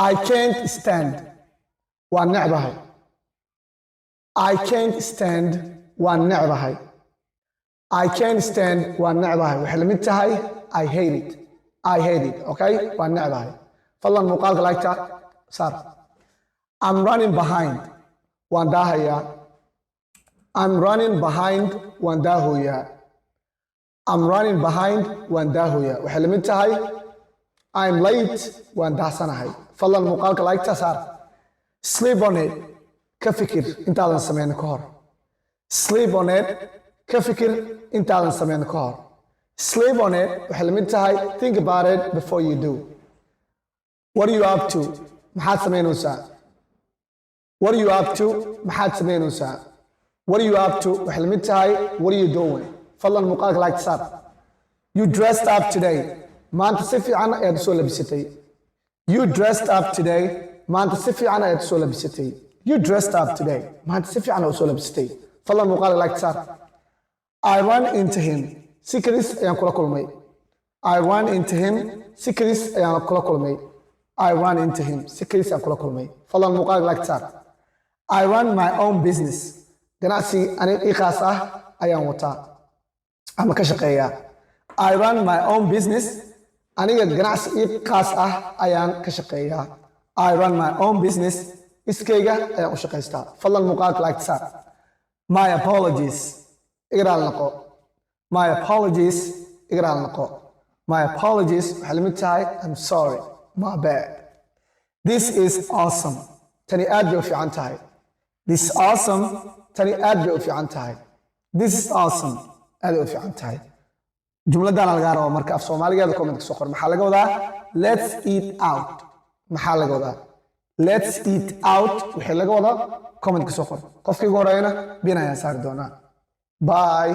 I can't stand, waan necbahay. I can't stand, waan necbahay. I can't stand, waan necbahay, waxay la mid tahay I hate it. I hate it, okay? Waan necbahay. Fadlan muuqaalka like-ta saar. I'm running behind, waan daahayaa. I'm running behind, waan daahoyaa. I'm running behind, waan daahoyaa, waxay la mid tahay I'm late, waan daahsanahay. Fadlan muuqaalka like-ta saar. Sleep on it, ka fikir intaadan samayn ka hor. Sleep on it, ka fikir intaadan samayn ka hor. Sleep on it waxay la mid tahay think about it before you do. What are you up to? Maxaad samaynaysaa? What are you up to? Maxaad samaynaysaa? What are you up to waxay la mid tahay what are you doing? Fadlan muuqaalka like saar. You dressed up today, maanta si fiican ayaad usoo labisatay. You dressed up today, maanta si fiican ayaad usoo labisatay. You dressed up today, maanta si fiican ayaad usoo labisatay. Fadlan muuqaalka like saar. I run into him, si kadis ayaan kula kulmay. I run into him, si kadis ayaan kula kulmay. I run into him, si kadis ayaan kula kulmay. Fadlan muuqaalka like saar. I run my own business, ganacsi aniga ii khaas ah ayaan wataa ama ka shaqeeyaa. I run my own business, aniga ganacsi ii khaas ah ayaan ka shaqeeyaa. I run my own business, iskayga ayaan u shaqaystaa. Fadlan muuqaalka like saar. My apologies, iga raali noqo. My apologies, iga raali noqo. My apologies waxay la mid tahay I'm sorry, my bad. This is awesome, tani aad bay u fiican tahay. This is awesome, tani aad bay u fiican tahay. This is awesome, aad bay u fiican tahay. Jumladana lagaa raba marka af Soomaaligeeda comment ka soo qor. Maxaa laga wadaa "Let's eat out"? Maxaa laga wadaa "Let's eat out"? Wixii laga wadaa comment ka soo qor. Qofkii ugu horeyna bin ayaan saari doonaa. Bye.